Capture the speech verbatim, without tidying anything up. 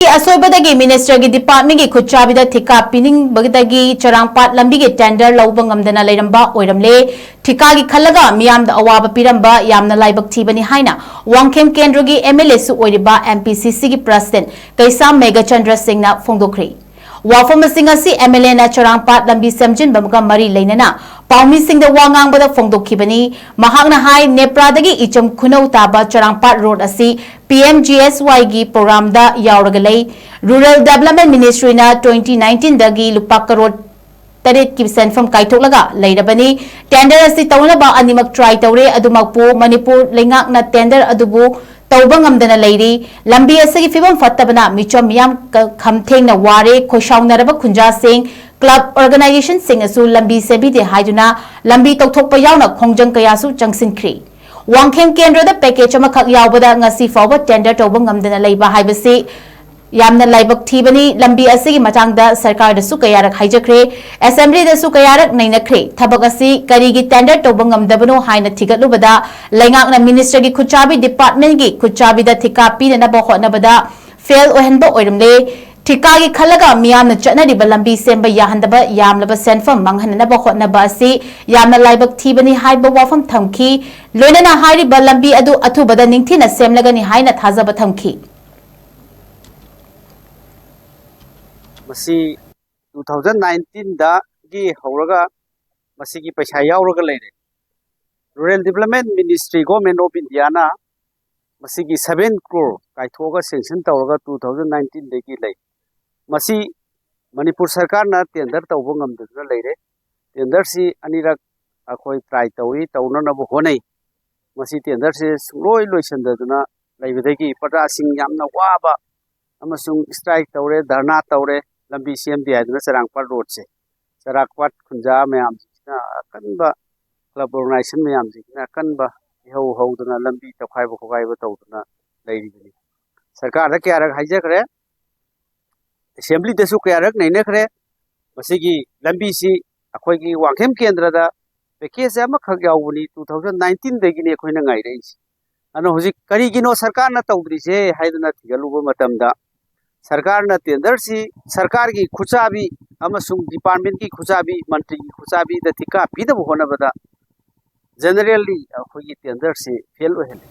ꯑꯁꯣꯏꯕꯗꯒꯤ ꯃꯤꯅꯤꯁꯇꯔꯒꯤ ꯗꯤꯄꯥꯔꯠꯃꯦꯟꯒꯤ ꯈꯨꯠꯆꯥꯕꯤꯗ ꯊꯤꯀꯥ ꯄꯤꯅꯤꯡꯕꯗꯒꯤ ꯆꯔꯥꯡꯄꯥꯠ ꯂꯝꯕꯤꯒꯤ ꯇꯦꯟꯗꯔ ꯂꯧꯕ ꯉꯝꯗꯅ ꯂꯩꯔꯝꯕ ꯑꯣꯏꯔꯝꯂꯦ꯫ ꯊꯤꯀꯥꯒꯤ ꯈꯜꯂꯒ ꯃꯤꯌꯥꯝꯗ ꯑꯋꯥꯕ ꯄꯤꯔꯝꯕ ꯌꯥꯝꯅ ꯂꯥꯏꯕꯛ ꯊꯤꯕꯅꯤ ꯍꯥꯏꯅ ꯋꯥꯡꯈꯦꯝ ꯀꯦꯟꯗ꯭ꯔꯒꯤ ꯑꯦꯝ ꯑꯦꯜ ꯑꯦꯁꯨ ꯑꯣꯏꯔꯤꯕ ꯑꯦꯝ ꯄꯤ ꯁꯤ ꯁꯤꯒꯤ ꯄ꯭ꯔꯁꯤꯗꯦꯟꯠ ꯀꯩꯁꯥꯝ ꯃꯦꯘꯆꯟꯗ꯭ꯔ ꯁꯤꯡꯅ ꯐꯣꯡꯗꯣꯛꯈ꯭ꯔꯦ꯫ ꯋꯥꯐꯝ ꯑꯁꯤꯡ ꯑꯁꯤ ꯑꯦꯝ ꯑꯦꯜ ꯑꯦꯅ ꯆꯔꯥꯡꯄꯥꯠ ꯂꯝꯕꯤ ꯁꯦꯝꯖꯤꯟꯕꯒ ꯃꯔꯤ ꯂꯩꯅꯅ ꯄꯥꯎꯃꯤꯁꯤꯡꯗ ꯋꯥ ꯉꯥꯡꯕꯗ ꯐꯣꯡꯗꯣꯛꯈꯤꯕꯅꯤ꯫ ꯃꯍꯥꯛꯅ ꯍꯥꯏ, ꯅꯦꯄ꯭ꯔꯥꯗꯒꯤ ꯏꯆꯝ ꯈꯨꯅꯧ ꯇꯥꯕ ꯆꯔꯥꯡꯄꯥꯠ ꯔꯣꯗ ꯑꯁꯤ ꯄꯤ ꯑꯦꯝ ꯖꯤ ꯑꯦꯁ ꯋꯥꯏꯒꯤ ꯄ꯭ꯔꯣꯒ꯭ꯔꯥꯝꯗ ꯌꯥꯎꯔꯒ ꯂꯩ꯫ ꯔꯨꯔꯦꯜ ꯗꯦꯕꯂꯞꯃꯦꯟ ꯃꯤꯅꯤꯁꯇ꯭ꯔꯤꯅ ꯇ꯭ꯋꯦꯟꯇꯤ ꯅꯥꯏꯟꯇꯤꯟꯗꯒꯤ ꯂꯨꯄꯥ ꯀꯔꯣꯔ ꯇꯔꯦꯠꯀꯤ ꯁꯦꯟꯐꯝ ꯀꯥꯏꯊꯣꯛꯂꯒ ꯂꯩꯔꯕꯅꯤ꯫ ꯇꯦꯟꯗꯔ ꯑꯁꯤ ꯇꯧꯅꯕ ꯑꯅꯤꯃꯛ ꯇ꯭ꯔꯥꯏ ꯇꯧꯔꯦ, ꯑꯗꯨꯃꯛꯄꯨ ꯃꯅꯤꯄꯨꯔ ꯂꯩꯉꯥꯛꯅ ꯇꯦꯟꯗꯔ ꯑꯗꯨꯕꯨ ꯇꯧꯕ ꯉꯝꯗꯅ ꯂꯩꯔꯤ꯫ ꯂꯝꯕꯤ ꯑꯁꯤꯒꯤ ꯐꯤꯕꯝ ꯐꯠꯇꯕꯅ ꯃꯤꯆꯝ ꯃꯤꯌꯥꯝ ꯀ-, ꯈꯝ ꯊꯦꯡꯅ ꯋꯥꯔꯦ꯫ ꯈꯣꯏꯁꯥꯎꯅꯔꯕ ꯈꯨꯟꯖꯥꯁꯤꯡ, ꯀ꯭ꯂꯕ ꯑꯣꯔꯒꯅꯥꯏꯖꯦꯁꯟꯁꯤꯡꯅꯁꯨ ꯂꯝꯕꯤ ꯁꯦꯝꯕꯤꯗꯦ ꯍꯥꯏꯗꯨꯅ ꯂꯝꯕꯤ ꯇꯧꯊꯣꯛꯄ ꯌꯥꯎꯅ ꯈꯣꯡꯖꯪ ꯀꯌꯥꯁꯨ ꯆꯪꯁꯤꯟꯈ꯭ꯔꯤ꯫ ꯋꯥꯡꯈꯦꯝ ꯀꯦꯟꯗ꯭ꯔꯗ ꯄꯦꯀꯦꯖ ꯑꯃꯈꯛ ꯌꯥꯎꯕꯗ ꯉꯁꯤ ꯐꯥꯎꯕ ꯇꯦꯟꯗꯔ ꯇꯧꯕ ꯉꯝꯗꯅ ꯂꯩꯕ ꯍꯥꯏꯕꯁꯤ ꯌꯥꯝꯅ ꯂꯥꯏꯕꯛ ꯊꯤꯕꯅꯤ꯫ ꯂꯝꯕꯤ ꯑꯁꯤꯒꯤ ꯃꯇꯥꯡꯗ ꯁꯔꯀꯥꯔꯗꯁꯨ ꯀꯌꯥꯔꯛ ꯍꯥꯏꯖꯈ꯭ꯔꯦ, ꯑꯦꯁꯦꯝꯕ꯭ꯂꯤꯗꯁꯨ ꯀꯌꯥꯔꯛ ꯅꯩꯅꯈ꯭ꯔꯦ꯫ ꯊꯕꯛ ꯑꯁꯤ ꯀꯔꯤꯒꯤ ꯇꯦꯟꯗꯔ ꯇꯧꯕ ꯉꯝꯗꯕꯅꯣ ꯍꯥꯏꯅ ꯊꯤꯒꯠꯂꯨꯕꯗ ꯂꯩꯉꯥꯛꯅ ꯃꯤꯅꯤꯁꯇꯔꯒꯤ ꯈꯨꯠꯆꯥꯕꯤ, ꯗꯤꯄꯥꯔꯠꯃꯦꯟꯒꯤ ꯈꯨꯠꯆꯥꯕꯤꯗ ꯊꯤꯀꯥ ꯄꯤꯅꯅꯕ ꯍꯣꯠꯅꯕꯗ ꯐꯦꯜ ꯑꯣꯏꯍꯟꯕ ꯑꯣꯏꯔꯝꯂꯦ꯫ ꯊꯤꯀꯥꯒꯤ ꯈꯜꯂꯒ ꯃꯤꯌꯥꯝꯅ ꯆꯠꯅꯔꯤꯕ ꯂꯝꯕꯤ ꯁꯦꯝꯕ ꯌꯥꯍꯟꯗꯕ ꯌꯥꯝꯂꯕ ꯁꯦꯟꯐꯝ ꯃꯥꯡꯍꯟꯅꯅꯕ ꯍꯣꯠꯅꯕ ꯑꯁꯤ ꯌꯥꯝꯅ ꯂꯥꯏꯕꯛ ꯊꯤꯕꯅꯤ ꯍꯥꯏꯕ ꯋꯥꯐꯝ ꯊꯝꯈꯤ꯫ ꯂꯣꯏꯅꯅ ꯍꯥꯏꯔꯤꯕ ꯂꯝꯕꯤ ꯑꯗꯨ ꯑꯊꯨꯕꯗ ꯅꯤꯡꯊꯤꯅ ꯁꯦꯝꯂꯒꯅꯤ ꯍꯥꯏꯅ ꯊꯥꯖꯕ ꯊꯝꯈꯤ꯫ ꯃꯁꯤ ꯇꯨ ꯊꯥꯎꯖꯟ ꯅꯥꯏꯟꯇꯤꯟꯗꯒꯤ ꯍꯧꯔꯒ ꯃꯁꯤꯒꯤ ꯄꯩꯁꯥ ꯌꯥꯎꯔꯒ ꯂꯩꯔꯦ꯫ Rural Development Ministry, Government of Indiaꯅ ꯃꯁꯤꯒꯤ ꯁꯚꯦꯟ ꯀ꯭ꯔꯣꯔ ꯀꯥꯏꯊꯣꯛꯑꯒ ꯁꯦꯡꯁꯟ ꯇꯧꯔꯒ ꯇꯨ ꯊꯥꯎꯖꯟ ꯅꯥꯏꯟꯇꯤꯟꯗꯒꯤ ꯂꯩ꯫ ꯃꯁꯤ ꯃꯅꯤꯄꯨꯔ ꯁꯔꯀꯥꯔꯅ ꯇꯦꯟꯗꯔ ꯇꯧꯕ ꯉꯝꯗꯗꯨꯅ ꯂꯩꯔꯦ꯫ ꯇꯦꯟꯗꯔꯁꯤ ꯑꯅꯤꯔꯛ ꯑꯩꯈꯣꯏ ꯇ꯭ꯔꯥꯏ ꯇꯧꯏ, ꯇꯧꯅꯅꯕ ꯍꯣꯠꯅꯩ꯫ ꯃꯁꯤ ꯇꯦꯟꯗꯔꯁꯤ ꯁꯨꯡꯂꯣꯏ ꯂꯣꯏꯁꯤꯟꯗꯗꯨꯅ ꯂꯩꯕꯗꯒꯤ ꯄ꯭ꯔꯖꯥꯁꯤꯡ ꯌꯥꯝꯅ ꯋꯥꯕ ꯑꯃꯁꯨꯡ ꯁ꯭ꯇ꯭ꯔꯥꯏꯛ ꯇꯧꯔꯦ, ꯙꯔꯅꯥ ꯇꯧꯔꯦ, ꯂꯝꯕꯤ ꯁꯦꯝꯗꯦ ꯍꯥꯏꯗꯨꯅ ꯆꯔꯥꯡꯄꯥꯠ ꯔꯣꯗꯁꯦ, ꯆꯔꯥꯡꯄꯥꯠ ꯈꯨꯟꯖꯥ ꯃꯌꯥꯝꯁꯤꯅ ꯑꯀꯟꯕ, ꯀ꯭ꯂꯕ ꯑꯣꯔꯒꯅꯥꯏꯖꯦꯁꯟ ꯃꯌꯥꯝꯁꯤꯡꯁꯤꯅ ꯑꯀꯟꯕ ꯏꯍꯧ ꯍꯧꯗꯅ ꯂꯝꯕꯤ ꯇꯧꯈꯥꯏꯕ ꯈꯣꯠꯈꯥꯏꯕ ꯇꯧꯗꯨꯅ ꯂꯩꯔꯤꯕꯅꯤ꯫ ꯁꯔꯀꯥꯔꯗ ꯀꯌꯥꯔꯛ ꯍꯥꯏꯖꯈ꯭ꯔꯦ, ꯑꯦꯁꯦꯝꯕ꯭ꯂꯤꯗꯁꯨ ꯀꯌꯥꯔꯛ ꯅꯩꯅꯈ꯭ꯔꯦ꯫ ꯃꯁꯤꯒꯤ ꯂꯝꯕꯤꯁꯤ ꯑꯩꯈꯣꯏꯒꯤ ꯋꯥꯡꯈꯦꯝ ꯀꯦꯟꯗ꯭ꯔꯗ ꯄꯦꯀꯦꯖ ꯑꯃꯈꯛ ꯌꯥꯎꯕꯅꯤ, ꯇꯨ ꯊꯥꯎꯖꯟ ꯅꯥꯏꯟꯇꯤꯟꯗꯒꯤꯅꯤ ꯑꯩꯈꯣꯏꯅ ꯉꯥꯏꯔꯛꯏꯁꯦ꯫ ꯑꯗꯨꯅ ꯍꯧꯖꯤꯛ ꯀꯔꯤꯒꯤꯅꯣ ꯁꯔꯀꯥꯔꯅ ꯇꯧꯗ꯭ꯔꯤꯁꯦ ꯍꯥꯏꯗꯅ ꯊꯤꯒꯠꯂꯨꯕ ꯃꯇꯝꯗ, ꯁꯔꯀꯥꯔꯅ ꯇꯦꯟꯗꯔꯁꯤ ꯁꯔꯀꯥꯔꯒꯤ ꯈꯨꯠꯆꯥꯕꯤ ꯑꯃꯁꯨꯡ ꯗꯤꯄꯥꯔꯠꯃꯦꯟꯒꯤ ꯈꯨꯠꯆꯥꯕꯤ, ꯃꯟꯇ꯭ꯔꯤꯒꯤ ꯈꯨꯠꯆꯥꯕꯤꯗ ꯊꯤꯀꯥ ꯄꯤꯅꯕ ꯍꯣꯠꯅꯕꯗ ꯖꯦꯅꯔꯦꯜꯂꯤ ꯑꯩꯈꯣꯏꯒꯤ ꯇꯦꯟꯗꯔꯁꯤ ꯐꯦꯜ ꯑꯣꯏꯍꯜꯂꯤ꯫